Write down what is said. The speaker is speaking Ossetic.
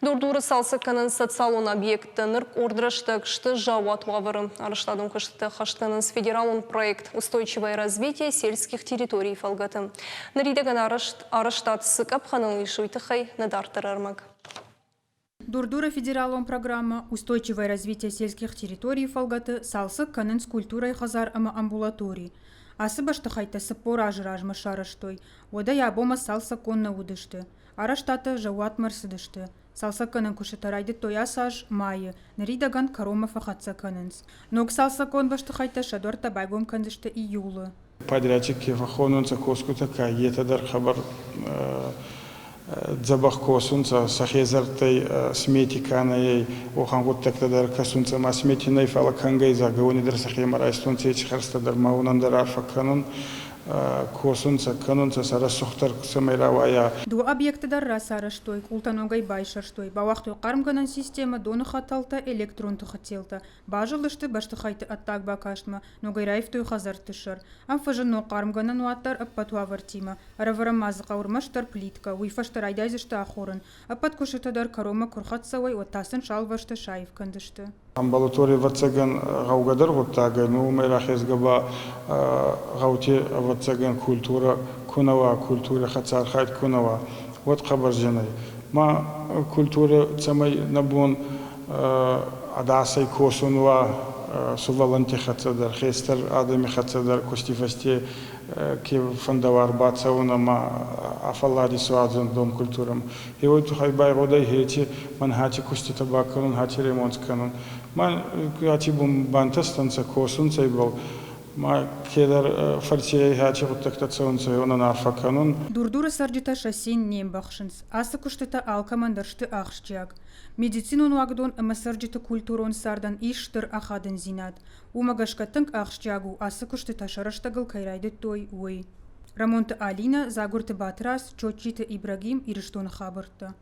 Дур-Дуры цалцӕг кӕнынц социалон объекттӕ. Ныр къорд рӕстӕг сты заууат уавӕры. Арӕзтадон куыстытӕ ӕххӕст кӕнынц федералон проект «Устойчивое развитие сельских территорий» фӕлгӕты. Ныридӕгӕн арӕзтад цы къӕпхӕныл ис, уый тыххӕй нӕ дарддӕр ӕрмӕг. Дур-Дуры федералон программӕ «Устойчивое развитие сельских территорий» фӕлгӕты цалцӕг кӕнынц культурӕйы хӕдзар ӕмӕ амбулатори. Ацы бӕстыхӕйттӕ 40 азы размӕ сарӕзтой, уӕдӕй абонмӕ цалцӕггонд нӕ уыдысты. Арӕзтадтӕ заууатмӕ ӕрцыдысты. Цалцӕггӕнӕн куыстытӕ райдыдтой ацы аз майы, ныридӕгӕн кӕронмӕ фӕхӕццӕ кӕнынц. Ног цалцӕггонд бӕстыхӕйттӕ сӕ дуӕрттӕ байгом кӕндзысты июлы. Подрядчик ке фӕххонунцӕ косгутӕ ка, етӕ дӕр хъӕбӕр дзӕбӕх косунцӕ, сӕхе зӕрдтӕй смети ка нӕй, уӕхӕн гъуддӕгтӕ дӕр кӕсунцӕ ма смети нӕй, фал кӕнгӕй зӕгъгӕ, уони дӕр сӕхемӕ райстонцӕ, еци хӕрзтӕ дӕр ма уонӕн дӕр арфӕ кӕнун. Косунцӕ, кӕнунцӕ сӕ рӕсугъддӕр цӕмӕй рауайа. Дыууӕ объекты дӕр рацарӕзтой, къултӕ ногӕй байсӕрстой, бауагътой хъармгӕнӕн системӕ, доны хӕтӕлтӕ, электрон тыхы телтӕ. Базылдысты бӕстыхӕйтты ӕддаг бакастмӕ, ногӕй раивтой хӕдзӕртты сӕр. Ам фӕзынд ног хъармгӕнӕн уат дӕр ӕппӕт уавӕртимӕ. Ӕрӕвӕрӕм ма дзы хъӕуы ӕрмӕстдӕр плиткӕ, уый фӕстӕ райдайдзысты ахорын. Ӕппӕт куыстытӕ дӕр кӕронмӕ куы рхӕццӕ уой, уӕд та сын сӕ саив кӕндзысты. Амбулатори, ӕвӕццӕгӕн, гъӕугӕдӕр гъуддаг ӕй, но уымӕй рахезгӕ ба гъӕути, ӕвӕццӕгӕн, культурӕ ку нӕ уа, культури хӕццӕ архайд ку нӕ уа, уӕд хъӕбӕр зин ӕй. Ма культурӕ цӕмӕй нӕ бон ӕдасӕй косун уа сувӕллӕнтти хӕццӕ дӕр, хестӕр адӕми хӕццӕ дӕр кусти фӕсте ке фӕндӕуа ӕрбацӕун ӕма ӕ фӕллад исуадзун дом культурӕмӕ. Уой туххӕй байгъудӕй еци мӕн хати куститӕ бакӕнун, хати ремонт кӕнун. Мӕн аци бон бантӕстӕнцӕ, косунцӕ ибӕл. Ма кедӕр фӕрци хати гъуддӕгтӕ цӕунцӕ, уонӕн арфӕ кӕнун. Дур-Дуры цӕрджытӕ сӕ цин не мбӕхсынц. Ацы куыстытӕ алкӕмӕн дӕр сты ахсджиаг. Медицинон уагдон ӕмӕ цӕрджыты культурон цардӕн ис стыр ахадындзинад. Уымӕ гӕсгӕ тынг ахсджиаг у, ацы куыстытӕ сӕ рӕстӕгыл кӕй райдыдтой, уый. Рӕмонты Алинӕ, Дзагуырты Батрадз, Чочиты Ибрагим, Ирыстоны хабӕрттӕ.